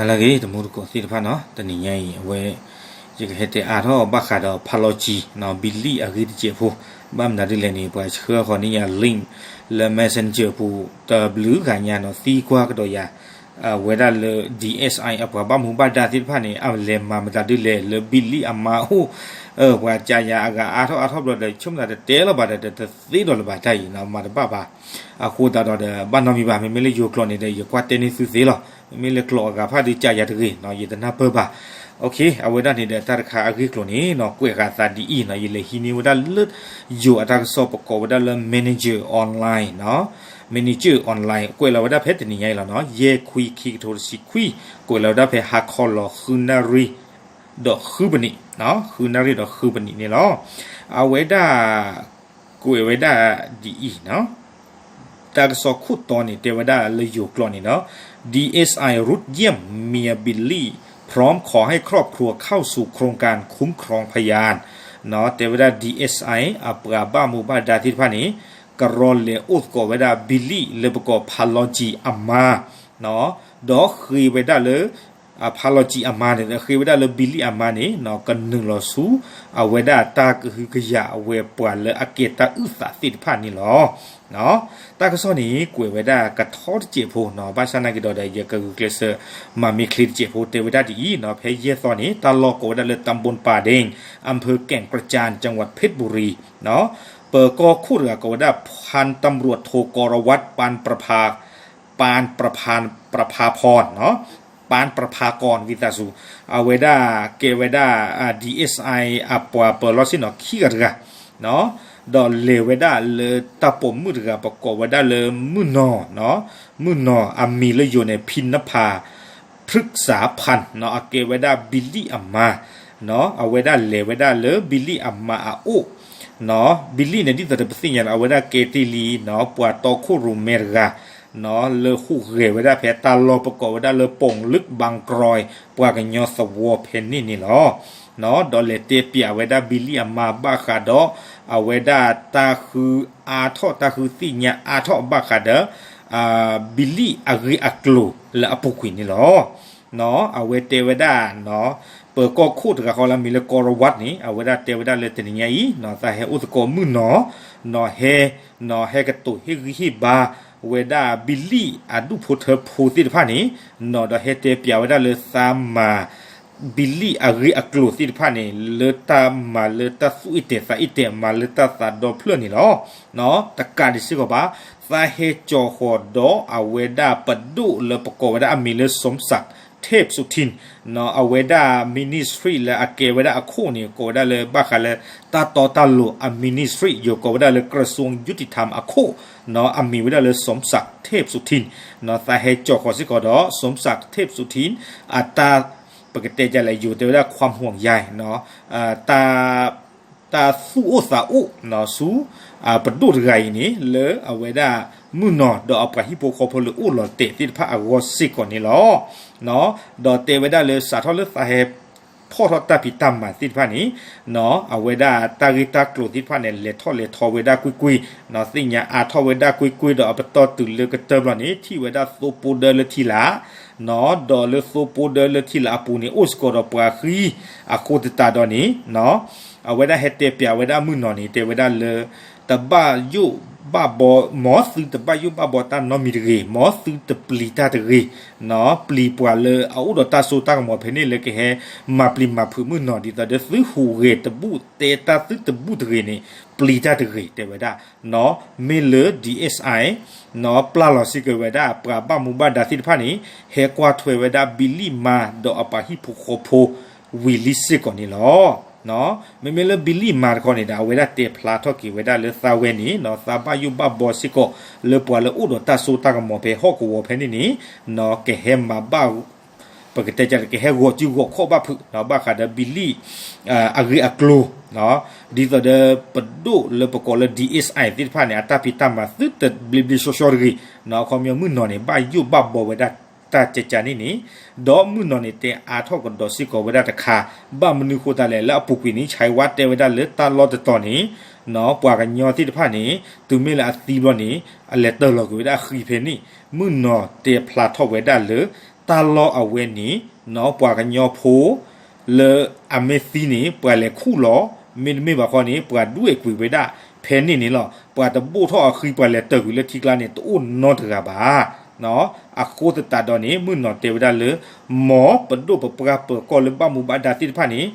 လၢအဂ့ၤ တမူတကိးသ့ၣ်တဖၣ်နီၤ, တနံၤညါအံၤ အဝဲ ယကဟဲတဲအါထီၣ်ဘၣ်ဃးဒီး apology နီၤ, ဘံလံၣ်အဂ့ၢ်တစဲးဖိ, ဘၣ်မနုၤဒ်လဲၣ်န့ၣ် ပှၤဆှၢဃီၤန့ၢ်ယၤ link လၢ messenger ပူၤ တဘျုးဂၤညါနီၤ, သံကွၢ်ကဒီးယၤ အဝဲဒၣ်လၢ DSI အပှၤဘၣ်မူဘၣ်ဒါသ့ၣ်တဖၣ်န့ၣ် အလဲၤမၤမတၤဒ်လဲၣ် လၢဘံလံၣ်အမါအိၣ်, ပှၤကးယၤအဂၤအါထီၣ်အါထီၣ်ဘျီဒီး ဆိကမိၣ်သးတတဲလီၤဘၣ်ဒီး တသ့ဒီးလၢၤဘၣ်တၢ်အံၤနီၤ, မၤတဘၣ်ဘၣ်. အဃိသတးဒီး ဘၣ်နီတမံၤဘၣ်, မ့မ့ၢ်လၢယိၤကျိာ်န့ၣ်ဒီး ယကွၢ်တဲန့ၢ်သုသ့လီၤ. မ့မ့ၢ်လၢကျိာ်အဂၤဖၣ်ဒုးကးယၤတဂ့ၤနီၤ, ယတနၢ်ပၢၢ်ဘၣ်. အဝဲဒၣ်န့ၣ်ဒီး တၢ်တခါအဂ့ၢ်ကျိၤန့ၣ်နီၤ, ကွဲးဃာ်သးဒ်အံၤနီၤ, ယလဲၤဟံးန့ၢ်ဝဲဒၣ်လၢ ယိၤအတၢ်ကစီၣ်ပကိးဝဲဒၣ်လၢ Manager Online နီၤ, Manager Online ကွဲးလီၤဝဲဒၣ်ဖဲတနံၤညါအံၤလီၤနီၤ, ယဲၢ်ခွံ ခံကထိတဆံခွံ, ကွဲးလီၤဝဲဒၣ်ဖဲဟါခီလီၤ ဃုနၣ်ရံၣ် ဒီးဃုပနံး, ဃုနၣ်ရံၣ်ဒီးဃုပနံးန့ၣ်လီၤ. အဝဲဒၣ် ကွဲးဝဲဒၣ်ဒ်အံၤနီၤ, တၢ်ကစီၣ်ခိၣ်တီန့ၣ် တဲဝဲဒၣ်လၢယိၤကျိာ်န့ၣ်နီၤ, DSI รถเยี่ยมเมียบิลลี่ พร้อมขอให้ครอบครัวเข้าสู่โครงการคุ้มครองพยาน နီၤ, တဲဝဲဒၣ် DSI အပှၤဘၣ်မူဘၣ်ဒါသ့ၣ်တဖၣ်န့ၣ် ကရီလဲၤအိၣ်သကိးဝဲဒၣ်ဘံလံၣ်လၢပကိး ဖးလီၤကံၤအမါ, ဒီးဃ့ဝဲဒၣ်လၢ ဖးလီၤကံၤအမါန့ၣ် ဃ့ဝဲဒၣ်လၢဘံလံၣ်အမါန့ၣ် ကနုာ်လီၤဆူ အဝဲဒၣ်တၢ်ကဟုကယာ်အဝဲပှၤလၢအကဲတၢ်အုၣ်သးသ့ၣ်တဖၣ်န့ၣ်လီၤ. တၢ်ကစီၣ်န့ၣ် ကွဲးဝဲဒၣ်ကထီတစဲးဖိနီၤ, ဘၣ်ဆၣ်နာ်က့ၤဒီး ယကဂုာ်ကျဲးစၢးမၤမ့ၢ်ချ့တစဲးဖိ တဲဝဲဒၣ်ဒ်အံၤနီၤ, ဖဲယဲၢ်သီန့ၣ် တၢ်လီၢ်ကိးဝဲဒၣ်လၢ ตำบลป่าแดง อำเภอแก่งกระจาน จังหวัดเพชรบุรี နီၤ, ပၢၤကီၢ်ခိၣ်တဂၤကိးဝဲဒၣ် พันตำรวจโท กรวัตร ปานประภา ปานประภา ประภาพร နီၤ, ပၢ်ပြဖးကီၢ် ဝံသးစူၤ, အဝဲဒၣ်ကဲဝဲဒၣ် DSI အပှၤပၢၤလီၢ်ဆ့ၣ်နီၤခံဂၤတဂၤ, ဒီးလဲၤဝဲဒၣ်လၢတၢ်ပိာ်မုၣ်တဂၤ ပကိးဝဲဒၣ်လၢမုၢ်နီၤ, မုၢ်နီၤအမံၤလၢယိၤန့ၣ် ဖံနဖၣ်ဖုၣ်စးဖၣ် အကဲဝဲဒၣ်ဘံလံၣ်အမါ, အဝဲဒၣ်လဲၤဝဲဒၣ်လၢဘံလံၣ်အမါအအိၣ်, ဘံလံၣ်န့ၣ် ဒ်သိးဒီးပသ့ၣ်ညါလီၤ အဝဲဒၣ်ကဲတ့ၢ်လံ ပှၤတီခိၣ်ရိၣ်မဲတဂၤ လၢဟူးဂဲၤဝဲဒၣ်ဖဲတၢ်လီၢ်ပကိးဝဲဒၣ်လၢ ပိာ်လုၢ်ဘၣ်ကြွၢ် ပှၤကညီသဝီဖဲန့ၣ်န့ၣ်လီၤ. ဒီးလဲၤတဲပၠးဝဲဒၣ်ဘံလံၣ်အမါဘၣ်ဃးဒီး အဝဲဒၣ်တၢ်ဃုအါထီၣ် တၢ်ဃုသ့ၣ်ညါအါထီၣ်ဘၣ်ဃးဒီး ဘံလံၣ်အဂ့ၢ်အကျိၤလၢအပူၤကွံာ်န့ၣ်လီၤ. အဝဲတဲဝဲဒၣ် ပၢၤကီၢ်ခိၣ်တဂၤဃီလၢအမံၤလၢ ကီရဝးန့ၣ် အဝဲဒၣ်တဲဝဲဒၣ်လၢတနံၤညါအံၤ သးဟဲအိၣ်သကိးမုၢ်နီၤ, ဟဲ ဟဲကတိၤဟ့ၣ်ဂံၢ်ဟ့ၣ်ဘါဝဲဒၣ်ဘံလံၣ်အဒူၣ်ဖိထၢဖိသ့ၣ်တဖၣ်န့ၣ်, ဒီးဟဲတဲပၠးဝဲဒၣ်လၢသးမၤ ဘံလံၣ်အဂ့ၢ်အကျိၤသ့ၣ်တဖၣ်န့ၣ် လၢတၢ်မၤလၢတၢ်သူၣ်အ့ၣ်တဲာ်သးအ့ၣ်တဲာ် မၤလၢတၢ်သးဒီဖျၢၣ်န့ၣ်လီၤ. တကးဒံးစ့ၢ်ကီးဘၣ် သးဟဲကၠီၤဃီၤဒီးအဝဲဒၣ်ပဒိၣ်လၢပကိးဝဲဒၣ်အမံၤလၢ สมศักดิ์ เทพสุทิน အဝဲဒၣ် ministry လၢအကဲဝဲဒၣ်အခိၣ်န့ၣ် ကိးဝဲဒၣ်လၢဘၣ်ဃးလၢ တၢ်တီတၢ်လိၤအ ministry ယိၤကိးဝဲဒၣ်လၢ กระทรวงยุติธรรม အခိၣ်, အမံၤဝဲဒၣ်လၢ สมศักดิ์ เทพสุทิน သးဟဲကၠီၤဃီၤစ့ၢ်ကီးဒီး สมศักดิ์ เทพสุทิน အတၢ် ပကတဲဒ်လဲၣ် ယိၤတဲဝဲဒၣ် ความห่วงใย တၢ် တၢ်သူၣ်အိၣ်သးအိၣ်ဆူ ပဒိၣ်တဂၤအံၤန့ၣ် လၢအဝဲဒၣ်မုၢ်နီၤ ဒီးအပှၤဟံၣ်ဖိဃီဖိလၢအိၣ်လီၤတဲာ်သ့ၣ်တဖၣ်အဂီၢ်စ့ၢ်ကီးန့ၣ်လီၤ. ဒီးတဲဝဲဒၣ်လၢစးထီၣ်လၢသးဟဲဖီၣ်ထီၣ်တၢ်ဖံးတၢ်မၤသ့ၣ်တဖၣ်န့ၣ် အဝဲဒၣ်တၢ်ဂ့ၢ်တၢ်ကျိၤသ့ၣ်တဖၣ်န့ၣ် လဲၤထီၣ်လဲၤထီဝဲဒၣ်ကွ့ၢ်ကွ့ၢ်, သ့ၣ်ညါအါထီၣ်ဝဲဒၣ်ကွ့ၢ်ကွ့ၢ် ဒီးအပတီၢ်တုၤလၢကတၢၢ်ဘျီန့ၣ် ထံၣ်ဝဲဒၣ်သိဖိဒၢလၢထံလာ် ဒီးလၢသိဖိဒၢလၢထံလာ်အပူၤန့ၣ် အိၣ်စ့ၢ်ကီးဒီးပှၤဃံ အဃိသတးဒီးန့ၣ် အဝဲဒၣ်ဟဲတဲပၠးဝဲဒၣ်မုၢ်နီၤန့ၣ် တဲဝဲဒၣ်လၢ တဘၣ်ယိၣ်ဘၣ်ဘီ မ်သုတဘၣ်ယိၣ်ဘၣ်ဘီတၢ်နီတမံၤတဂ့ၤ, မ်သုတပျံၤတၢ်တဂ့ၤ, ပျံၤပှၤလၢအအိၣ်ဒီးတၢ်စိတၢ်ကမီၤဖဲန့ၣ်လၢကဟဲမၤပျံၤမၤဖုးမုၢ်နီၤ ဒ်သိးဒီးသုဟူးဂဲၤတဘူၣ် တဲတၢ်သုတဘူၣ်တဂ့ၤန့ၣ် ပျံၤတၢ်တဂ့ၤ တဲဝဲဒၣ် မ့ၢ်လၢ DSI ပျၢ်လီၤစ့ၢ်ကီးဝဲဒၣ် ပှၤဘၣ်မူဘၣ်ဒါသ့ၣ်တဖၣ်န့ၣ် ဟဲကွၢ်ထွဲဝဲဒၣ်ဘံလံၣ်မါ ဒီးအပှၤဟံၣ်ဖိဃီဖိ ဝံၤလံစ့ၢ်ကီးန့ၣ်လီၤ. မ့မ့ၢ်လၢဘံလံၣ်မါတခီန့ၣ်ဒီး အဝဲဒၣ်တဲဖျါထီၣ်က့ၤဝဲဒၣ်လၢသးဝဲန့ၣ် သးဘၣ်ယိၣ်ဘၣ်ဘီစ့ၢ်ကီး လၢပှၤလၢအိၣ်ဒီးတၢ်စိတၢ်ကမီၤဖဲဟီၣ်ကဝီၤဖဲန့ၣ်န့ၣ် ကဟဲမၤဘၣ် ပကတဲကၢ်လၢကဟဲဂီၤစုဂီၤခီၣ်ဘၣ်ဖုး ဘၣ်ဃးဒီးဘံလံၣ် အဂ့ၢ်အကျိၤ ဒ်သိးဒီးပဒိၣ်လၢပကိးလၢ DSI သ့ၣ်တဖၣ်န့ၣ် အတၢ်ဖံးတၢ်မၤသုတဘျ့ဘျ့ဆှီဆှီတဂ့ၤ အခီပညီမုၢ်နီၤန့ၣ် ဘၣ်ယိၣ်ဘၣ်ဘီဝဲဒၣ်တၢ်ကၢ်ကၢ်န့ၣ်န့ၣ် ဒီးမုၢ်နီၤန့ၣ် တဲအါထီၣ်ကဒီးစ့ၢ်ကီးဝဲဒၣ်တခါ ဘၣ်မနုၤဃိသတးလဲၣ် လၢအပူၤကွံာ်န့ၣ် ဆဲးဝါတဲဝဲဒၣ်လၢတၢ်လီၢ်တတီၤန့ၣ် ပှၤကညီသ့ၣ်တဖၣ်န့ၣ် တုၤမ့ၢ်လၢအသံဘျီန့ၣ် အလဲၤတၢၢ်လီၤက့ၤဝဲဒၣ်အဃံဖဲန့ၣ် မုၢ်နီၤတဲဖျါထီၣ်ဝဲဒၣ်လၢ တၢ်လီၢ်အဝဲန့ၣ် ပှၤကညီဖိ လၢအမ့ၢ်သံန့ၣ် ပှၤလဲၤခူၣ်လီၤ, မ့တမ့ၢ်ဘၣ်ဃီန့ၣ် ပှၤဒွဲၣ်ကွံာ်ဝဲဒၣ်ဖဲန့ၣ်န့ၣ်လီၤ. ပှၤတဘိၣ်ထီၣ်အဃံ ပှၤလဲၤတၢၢ်ကွံာ်လၢထံကျါန့ၣ် တအိၣ်နီတဂၤဘၣ်. အဃိသတးဒီးန့ၣ် မုၢ်နီၢ်တဲဝဲဒၣ်လၢ မ်ပဒိၣ်ပပှၢ်ပၢၤကီၢ်လၢဘၣ်မူဘၣ်ဒါသ့ၣ်တဖၣ်န့ၣ်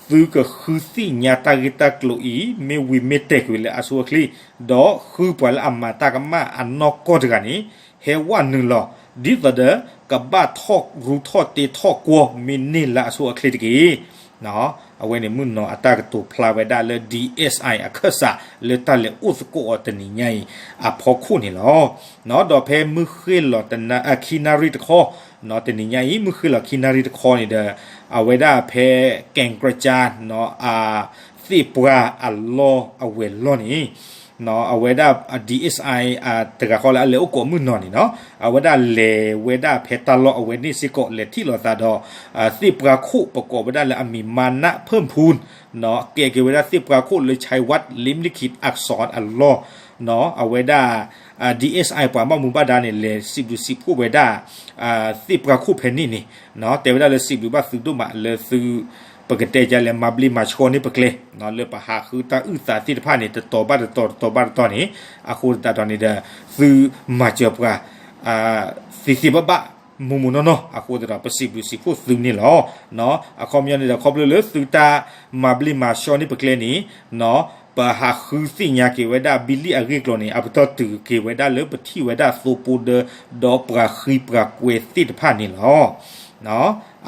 သုကဃုသ့ၣ်ညါတၢ်ဂ့ၢ်တၢ်ကျိၤအံၤ မ့ၢ်ဝံၤမ့ၢ်တဲာ်ကွံာ်လၢအဆိအချ့, ဒီးဃုပှၤလၢအမၤတၢ်ကမၣ်အနီၢ်ကီၢ်တဂၤန့ၣ် ဟဲဝဲနုာ်လီၤ, ဒ်သိးဒီး ကဘၣ်ထီၣ်ရူထီၣ်တ့ထီၣ်ကွီၢ် မ့ၢ်န့ၢ်လၢအဆိအချ့တက့ၢ်. အဝဲန့ၣ်မုၢ်နီၢ်အတၢ်ကတိၤဖျါဝဲဒၣ်လၢ DSI အခၢၣ်စး လၢတၢ်လဲၤအိၣ်သကိးအီၤတနံၤညါအံၤ အဖီခိၣ်န့ၣ်လီၤ. ဒီးဖဲမုၢ်ဃ့ၢ်လီၤတန ခံနၣ်ရံၣ်တခီ, တနံၤညါအံၤ မုၢ်ဃ့ၢ်လီၤခံနၣ်ရံၣ်တခီန့ၣ်ဒီး အဝဲဒၣ်ဖဲ ကဲၣ်ကြၢး သ့ၣ်ပှၢ်အလီၢ်အဝဲၤလီၢ်န့ၣ် အဝဲဒၣ် DSI တဂၤဃီလၢအလဲၤအိၣ်ကိးမုၢ်နီၢ်န့ၣ်နီၤ, အဝဲဒၣ်လဲၤဝဲဒၣ်ဖဲတၢ်လီၢ်အဝဲန့ၣ်စ့ၢ်ကီး လဲၤထံၣ်လိာ်သးဒီး သ့ၣ်ပှၢ်ခိၣ်ပကိးဝဲဒၣ်လၢအမံၤ မၤနၣ်ဖၢၣ်ဖူၣ်, ကဲက့ၤဝဲဒၣ်သ့ၣ်ပှၢ်ခိၣ်လၢ ชัยวัฒน์ ลิมลิขิตอักษร အလီၢ်, အဝဲဒၣ် DSI ပှၤဘၣ်မူဘၣ်ဒါန့ၣ် လဲၤစံးဘျုးစံးဖှိၣ်ဝဲဒၣ် သ့ၣ်ပှၢ်ခိၣ်ဖဲန့ၣ်န့ၣ်, တဲဝဲဒၣ်လၢစံးဘျုးဘၣ်သုဒိၣ်မးလၢသု ပကတဲယလဲၣ် မၤဘျ့မၤဆှီန့ၢ်ပကျဲ လၢပဟးဃုတၢ်အုၣ်သးသ့ၣ်တဖၣ်န့ၣ် တတီၤဘၣ်တတီၤ တတီၤဘၣ်တတီၤန့ၣ်, အဃိသတးဒီးန့ၣ်ဒီး သုမၤစၢၤပှၤ သ့သ့ဘၣ်ဘၣ် မိၢ်မိၢ်နီၢ်နီၢ် အဃိသတးဒီး ပစံးဘျုးစံးဖှိၣ်သုန့ၣ်လီၤ. အခီပညီန့ၣ်ဒီး ခီဖျိလၢသုတၢ်မၤဘျ့မၤဆှီန့ၢ်ပကျဲန့ၣ် ပဟးဃုသ့ၣ်ညါက့ၤဝဲဒၣ် ဘံလံၣ်အဂ့ၢ်အကျိၤန့ၣ် အပတီၢ်တုၤက့ၤဝဲဒၣ်လၢပထံၣ်ဝဲဒၣ်သိဖိဒၢ ဒီးပှၤဃံပှၤကွဲသ့ၣ်တဖၣ်န့ၣ်လီၤ.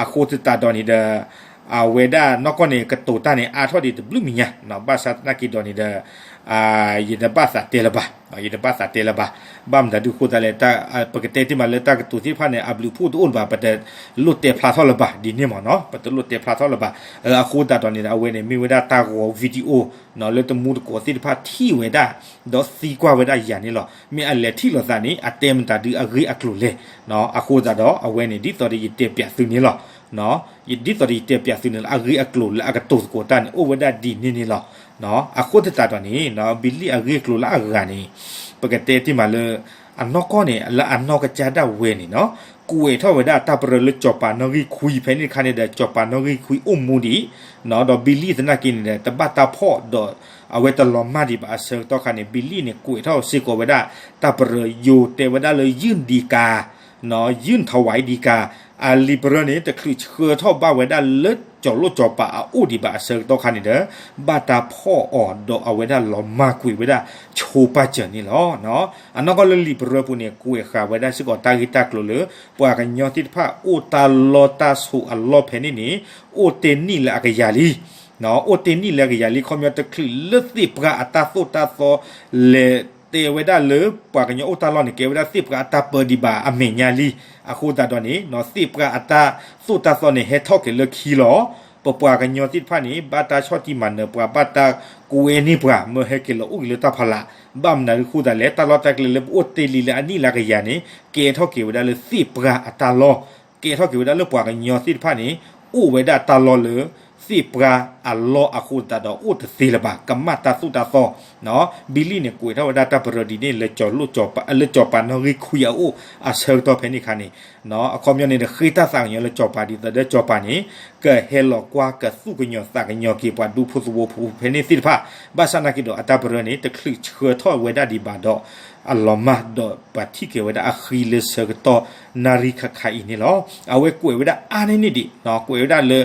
အဃိသတးဒီးန့ၣ်ဒီး အဝဲဒၣ်နီၢ်ကီၢ်န့ၣ် ကတိၤတၢ်န့ၣ် အါထီၣ်ဒံးတဘျုးမံၤညါ, ဘၣ်ဆၣ်သနာ်က့ဒီးန့ၣ်ဒီး ယတဘၣ်သးတဲလၢၤဘၣ်, ယတဘၣ်သးတဲလၢၤဘၣ်. ဘၣ်မနုၤဒုးအဃိသတးလဲၣ်, ပကတဲတ့ၢ်မးလၢတၢ်ကတိၤသ့ၣ်တဖၣ်န့ၣ် အဘျုးအဖှိၣ်တအိၣ်လၢၤဘၣ်, ပတလိၣ်တဲဖျါထီၣ်လၢၤဘၣ် ဒ်န့ၣ်မ့ၢ်နီၤ, ပတလိၣ်တဲဖျါထီၣ်လၢၤဘၣ်. အဃိသတးဒီးန့ၣ်ဒီး အဝဲန့ၣ်မ့ၢ်ဝဲဒၣ်တၢ်ဂီၤ video လၢတမူတကိးသ့ၣ်တဖၣ်ထံၣ်ဝဲဒၣ် ဒီးသံကွၢ်ဝဲဒၣ်ယၤန့ၣ်လီၤ. မ့ၢ်အလဲၤထံၣ်လိာ်သးန့ၣ် အတဲမတၤဒုးအဂ့ၢ်အကျိၤလဲၣ်. အဃိသတးဒီး အဝဲန့ၣ် ဒ်သိးဒီးယတဲပၠးသုန့ၣ်လီၤ. ဒ်သိးဒီးယတဲပၠးသုန့ၣ်လီၤ အဂ့ၢ်အကျိၤလၢအကတိၤသကိးတၢ်န့ၣ် အိၣ်ဝဲဒၣ်ဒ်န့ၣ်န့ၣ်လီၤ. အဃိသတးဒီးန့ၣ် ဘံလံၣ်အဂ့ၢ်အကျိၤလၢအဂၤန့ၣ် ပကတဲတ့ၢ်မးလၢ အနီၢ်ကီၢ်န့ၣ် လၢအနီၢ်ကစၢ်ဒၣ်ဝဲန့ၣ်နီၤ ကွဲးထီၣ်ဝဲဒၣ်တၢ်ပရၢလၢစီၤပၤနီၣ်ဂံၢ်ခွံဖဲန့ၣ်တခါန့ၣ်ဒီး စီၤပၤနီၣ်ဂံၢ်ခွံအိၣ်မူဒံး, ဒီးဘံလံၣ်သနာ်က့န့ၣ်ဒီး တဘၣ်တၢ်ဖီၣ်ဒီး အဝဲတလီၤမၢ်ဒံးဘၣ်အဆၢကတီၢ်ခါန့ၣ် ဘံလံၣ်န့ၣ် ကွဲးထီၣ်စ့ၢ်ကီးဝဲဒၣ် တၢ်ပရၢယိၤတဲဝဲဒၣ်လၢ ယုၢ်ဒံကၤ ယုၢ်ထဝဲဒံကၤ အလံာ်ပရၢန့ၣ် တချုးဆှၢထီၣ်ဘၣ်ဝဲဒၣ်လၢစီၤလိၣ်စီၤပၤအအိၣ်ဒံးဘၣ်အဆၢကတီၢ်ခါန့ၣ်ဒီး ဘၣ်တၢ်ဖီၣ်အီၤဒီးအဝဲဒၣ်လီၤမၢ်ကွံာ်ဝဲဒၣ်ဆိပာ်စၢၤန့ၣ်လီၤ. အနီၢ်ကီၢ်လၢလံာ်ပရၢပူၤန့ၣ် ကွဲးဃာ်ဝဲဒၣ်စ့ၢ်ကီးတၢ်ဂ့ၢ်တၢ်ကျိၤလၢ ပှၤကညီသ့ၣ်တဖၣ်အိၣ်တၢ်လီၢ်တၢ်ဆိးအလီၢ်ဖဲန့ၣ်န့ၣ် အိၣ်တ့ၢ်နံၣ်လၢအကယၤလံ အိၣ်တ့ၢ်နံၣ်လၢအကယၤလံ ခီပညီတချုးလၢသ့ၣ်ပှၢ်အတၢ်သိၣ်တၢ်သီ လဲၤတဲဝဲဒၣ်လၢပှၤကညီအိၣ်တၢ်လီၢ်န့ၣ် ကဲဝဲဒၣ်သ့ၣ်ပှၢ်အတၢ်ပၢဒံးဘၣ်အမဲာ်ညါလံ. အဃိသတးဒီးန့ၣ် သ့ၣ်ပှၢ်အတၢ်သိၣ်တၢ်သီန့ၣ် ဟဲထီၣ်က့ၤလၢခံလီၤ. ပပှၤကညီသ့ၣ်တဖၣ်န့ၣ် ဘၣ်တၢ်ဆီၣ်တံၢ်မၤနၢၤပှၤ ဘၣ်တၢ်ကွဲန့ၢ်ပှၤ မၢဟဲက့ၤလီၤအိၣ်က့ၤလၢတၢ်ဖီလာ် ဘၣ်မနုၤအဃိသတးလဲၣ် တၢ်လီၢ်တၢ်ကျဲလၢပအိၣ်တ့ၢ်လံလၢအနံၣ်လၢအကယၤန့ၣ် ကဲထီၣ်က့ၤဝဲဒၣ်လၢသ့ၣ်ပှၢ်အတၢ်လီၢ်, ကဲထီၣ်က့ၤဝဲဒၣ်လၢပှၤကညီသ့ၣ်တဖၣ်န့ၣ် အိၣ်ဝဲဒၣ်တၢ်လီၢ်လၢ သ့ၣ်ပှၢ်အလီၢ်အဃိသတးဒီး အိၣ်တသ့လၢၤဘၣ် ကမၣ်တၢ်သိၣ်တၢ်သီ ဘံလံၣ်န့ၣ် ကွဲးထီၣ်ဝဲဒၣ်တၢ်ပရၢဒ်န့ၣ်လၢ လၢစီၤပၤနီၣ်ဂံၢ်ခွံအအိၣ်အဆၢကတီၢ်ဖဲန့ၣ်အခါန့ၣ် အခီပညီန့ၣ်ဒီး ဃ့တၢ်သးကညီၤလၢစီၤပၤဒ်သိးဒီးစီၤပၤန့ၣ် ကဟဲလီၤကွၢ်ကသူၣ်ကညီၤသးကညီၤက့ၤပှၤဒူဖိသဝီဖိဖဲန့ၣ်သ့ၣ်တဖၣ် ဘၣ်ဆၣ်သနာ်က့ဒီး အတၢ်ပရၢန့ၣ် တချုးဆှၢထီၣ်ဝဲဒၣ်ဒံးဘၣ်ဒီး အလီၤမၢ်ဒီးပှၤထံၣ်က့ၤဝဲဒၣ်အဃံလၢဆၢကတီၢ် နၣ်ရံၣ်ခါခါအံၤန့ၣ်လီၤ. အဝဲကွဲးဝဲဒၣ်အါန့ၢ်န့ၣ်ဒံး ကွဲးဝဲဒၣ်လၢ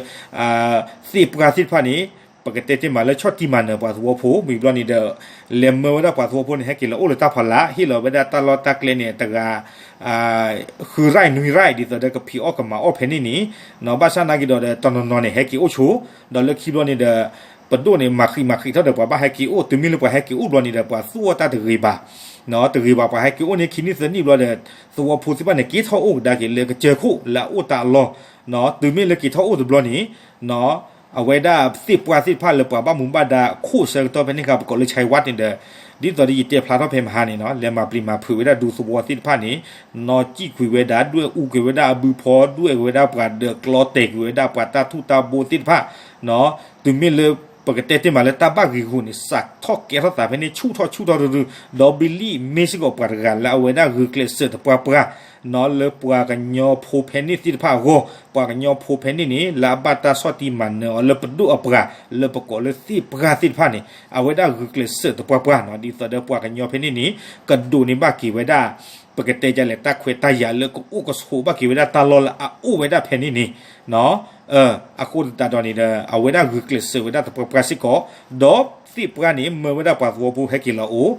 သ့ၣ်ပှၢ်သ့ၣ်တဖၣ်န့ၣ် ပကတဲတ့ၢ်မးလၢဆီၣ်တံၢ်မၤနၢၤပှၤသဝီဖိ မ့ၢ်ဘျီန့ၣ်ဒီး လဲၤမၢဝဲဒၣ်ပှၤသဝီဖိန့ၣ် ဟဲက့ၤလီၤအိၣ်လၢတၢ်ဖီလာ် ဟ့ၣ်လီၤဝဲဒၣ်တၢ်လီၢ်တၢ်ကျဲန့ၣ် တဂၤ ဃုရၢၢ်နွံရၢၢ် ဒ်သိးဒီးကဖံးအီၣ်ကမၤအီၣ်ဖဲန့ၣ်န့ၣ် ဘၣ်ဆၣ်သနာ်က့ဒီး တနီၤနီၤန့ၣ် ဟဲက့ၤအိၣ်ဆိ ဒီးလၢခံဘျီန့ၣ်ဒီး ပဒိၣ်န့ၣ် မၤဃံးမၤဃံးထီၣ်ဒီး ပှၤဘၣ်ဟဲက့ၤအိၣ် တုၤမ့ၢ်လၢပှၤဟဲက့ၤအိၣ်ဘျီန့ၣ်ဒီး ပှၤသူၣ်အီၣ်တၢ်တဂ့ၤဘၣ် တဂ့ၤဘၣ် ပှၤဟဲက့ၤအိၣ်န့ၣ် ခံနံၣ်သၢနံၣ်ဘျီဒီး သဝီဖိသ့ၣ်တဖၣ်န့ၣ် က့ၤထီၣ်အိၣ်ကဒါက့ၤလၢကစၢၢ်ခိၣ်လၢအအိၣ်တၢ်အလီၢ် တုၤမ့ၢ်လၢက့ၤထီၣ်အိၣ်တဘျီန့ၣ် အဝဲဒၣ်သ့ၣ်ပှၢ်သ့ၣ်တဖၣ်လၢပှၤဘၣ်မူဘၣ်ဒါခိၣ်ဆၢကတီၢ်ဖဲန့ၣ်အခါ ပကိးလၢ ชัยวัฒน์ န့ၣ်ဒီး ဒ်သိးဒီးယတဲဖျါထီၣ်ဖဲမဟါန့ၣ်နီၤ လဲၤမၤပျံၤမၤဖုးဝဲဒၣ်ဒူသဝီသ့ၣ်တဖၣ်န့ၣ် နီၢ်စံၣ်ကွံာ်ဝဲဒၣ် ဒွဲၣ်အူကွံာ်ဝဲဒၣ်အဘုဖီ ဒွဲၣ်ကွံာ်ဝဲဒၣ်ပှၤဒၢးကျီ တဲာ်ကွံာ်ဝဲဒၣ်ပှၤတၢ်ထူၣ်တၢ်ဘိသ့ၣ်တဖၣ် တုၤမ့ၢ်လၢ ပကတဲတ့ၢ်မးလၢတၢ်ဘၣ်ဂ့ၢ်ဂီၢ်န့ၣ် စးထီၣ်ကဲထီၣ်သးဖဲန့ၣ် ဆူၣ်ထီၣ်ဆူၣ်ထီၣ်တရု ဒီးဘံလံၣ်မ့ၢ်စ့ၢ်ကီးပှၤတဂၤလၢအဝဲဒၣ်ဂုာ်ကျဲးစၢးသပှၢ်ပှၢ် လၢပှၤကညီဖိဖဲန့ၣ်သ့ၣ်တဖၣ်အဂီၢ်, ပှၤကညီဖိဖဲန့ၣ်န့ၣ် လၢအဘၣ်တၢ်ဆီၣ်တံၢ်မၤနၢၤအီၤလၢပဒိၣ်အပှၤ လၢပကိးလၢသ့ၣ်ပှၢ်သ့ၣ်တဖၣ်န့ၣ် အဝဲဒၣ်ဂုာ်ကျဲးစၢးသပှၢ်ပှၢ်နီၤ ဒ်သိးဒီးပှၤကညီဖဲန့ၣ်န့ၣ် ကဒိးန့ၢ်ဘၣ်က့ၤဝဲဒၣ် ပကတဲဒ်လဲၣ် တၢ်ခွဲးတၢ်ယာ်လၢကအိၣ်ကဆိးဘၣ်က့ၤဝဲဒၣ်တၢ်လီၢ်လၢအအိၣ်ဝဲဒၣ်ဖဲန့ၣ်န့ၣ် အဃိသတးဒီးန့ၣ်ဒီး အဝဲဒၣ်ဂုာ်ကျဲးစၢးဝဲဒၣ်သပှၢ်ပှၢ်စ့ၢ်ကီး, ဒီးသ့ၣ်ပှၢ်န့ၣ် မၢဝဲဒၣ်ပှၤသဝီဖိဟဲက့ၤလီၤအိၣ်,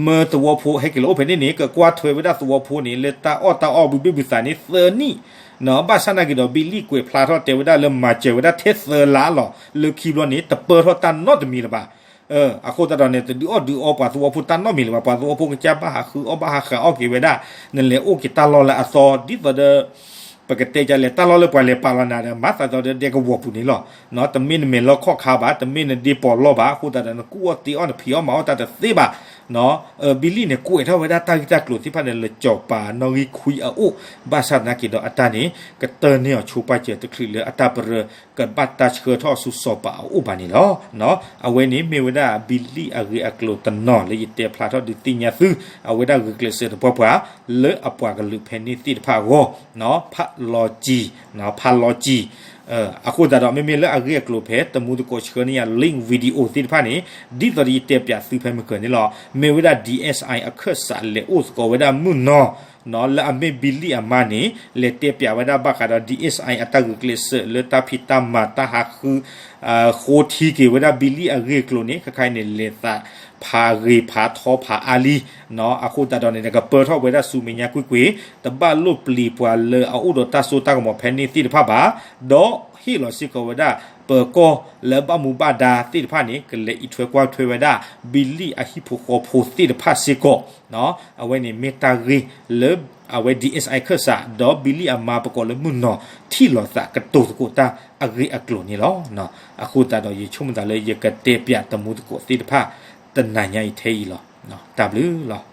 မၢသဝီဖိဟဲက့ၤလီၤအိၣ်ဖဲန့ၣ်န့ၣ် ကကွၢ်ထွဲဝဲဒၣ်သဝီဖိန့ၣ် လၢတၢ်အီၣ်တၢ်အီဘုဘ့ၣ်ဘုသးန့ၣ် သၢနံၣ်, ဘၣ်ဆၣ်နာ်က့ၤဒီး ဘံလံၣ်ကွဲးဖျါထီၣ်တဲဝဲဒၣ်လၢမၤစၢၤဝဲဒၣ်ထဲသၢလါလီၤ, လၢခံဘျီန့ၣ် တပၢထီၣ်တၢ်နီတမံၤလၢၤဘၣ်. အဃိသတးဒီးန့ၣ် တဒုးအီၣ်ဒုးအီပှၤသဝီဖိတၢ်နီတမံၤလၢၤဘၣ်, ပှၤသဝီဖိကစၢ်ဘၣ်ဟးဃုအီၣ်ဘၣ်ဟးဃုအီၣ်က့ၤဝဲဒၣ်, နလဲၤအိၣ်က့ၤတၢ်လီၢ်လၢအသီ ဒ်သိးဒီး ပကတဲဒ်လဲၣ် တၢ်လီၢ်လၢပှၤလဲၤပာ်လီၤနၤဒီး မၤသးဒ်သိးဒီးဒဲကဝီၤပူၤန့ၣ်လီၤ. တမ့ၢ်နမဲာ်လီၢ်ခီၣ်ခါဘၣ်, တမ့ၢ်နဒ့ပီးလီၢ်ဘၣ်, အဃိသတးဒီး နကူၣ်အီၣ်တ့အီၣ် နဖံးအီၣ်မၤအီၣ်တၢ်တသ့ဘၣ်. ဘံလံၣ်န့ၣ် ကွဲးထီၣ်ဝဲဒၣ်တၢ်ဂ့ၢ်တၢ်ကျိၤသ့ၣ်တဖၣ်န့ၣ် လၢစီၤပၤနီၣ်ဂံၢ်ခွံအအိၣ်, ဘၣ်ဆၣ်သနာ်က့ဒီးအတၢ်န့ၣ် ကတၢၢ်န့ၢ်အီၤဆိပာ်စၢၤတချုးလၢအတၢ်ပရၢ ကဘၣ်တၢ်ဆှၢထီၣ်ဆူစီၤပၤအအိၣ်ဘၣ်န့ၣ်လီၤ. အဝဲန့ၣ်မ့ၢ်ဝဲဒၣ်ဘံလံၣ်အဂ့ၢ်အကျိၤတနီၤလၢယတဲဖျါထီၣ်ဒုးသ့ၣ်ညါသု, အဝဲဒၣ်ဂုာ်ကျဲးစၢးသပှၢ်ပှၢ် လၢအပှၤကလုာ်ဖဲန့ၣ်သ့ၣ်တဖၣ်အဂီၢ်, ဖးလီၤစံၤ, ဖးလီၤစံၤ, အဃိသတးဒီး မ့မ့ၢ်လၢအဂ့ၢ်အကျိၤဖဲ တမူသကိးဆှၢန့ၢ်ယၤ link video သ့ၣ်တဖၣ်န့ၣ် ဒ်သိးဒီးယတဲပၠးသုဖဲမုၢ်ကၢၤန့ၣ်လီၤ. မ့ၢ်ဝဲဒၣ် DSI အခၢၣ်စးလဲၤအိၣ်သကိးဝဲဒၣ်မုၢ်နီၤ လၢအမ့ၢ်ဘံလံၣ်အမါန့ၣ် လဲၤတဲပၠးဝဲဒၣ်ဘၣ်ဃးဒီး DSI အတၢ်ဂုာ်ကျဲးစၢးလၢတၢ်ဖံးတၢ်မၤတၢ်ဟးဃု ဃိထံက့ၤဝဲဒၣ်ဘံလံၣ်အဂ့ၢ်အကျိၤန့ၣ် ခဲခါအံၤန့ၣ် လဲၤသးဖးဂ့ၤဖးထီဖးအါလံ. အဃိသတးဒီးန့ၣ် ကပၢထီၣ်ဝဲဒၣ်ဆူမဲာ်ညါကွ့ၢ်ကွ့ၢ်, တဘၣ်လိၣ်ပျံၤပှၤလၢအအိၣ်ဒီးတၢ်စိတၢ်ကမီၤဖဲန့ၣ်သ့ၣ်တဖၣ်ဘၣ်, ဒီးဟ့ၣ်လီၤစ့ၢ်ကီးဝဲဒၣ် ပၢၤကီၢ်လၢဘၣ်မူဘၣ်ဒါသ့ၣ်တဖၣ်န့ၣ် ကလဲၤအံးထွဲကွၢ်ထွဲဝဲဒၣ် ဘံလံၣ်အဟံၣ်ဖိဃီဖိသ့ၣ်တဖၣ်စ့ၢ်ကီး. အဝဲန့ၣ်မ့ၢ်တၢ်ဂ့ၢ်လၢ အဝဲ DSI ခၢၣ်စး ဒီးဘံလံၣ်အမါပကိးလၢမုၢ်နီၤ ထံၣ်လိာ်သးကတိၤသကိးတၢ်အဂ့ၢ်အကျိၤန့ၣ်လီၤ. အဃိသတးဒီး ယဆိကမိၣ်သးလၢယကတဲပၠးတမူသကိးသ့ၣ်တဖၣ် တနၤညါအံၤထဲအံၤလီၤ. တၢ်ဘျုးလီၤ.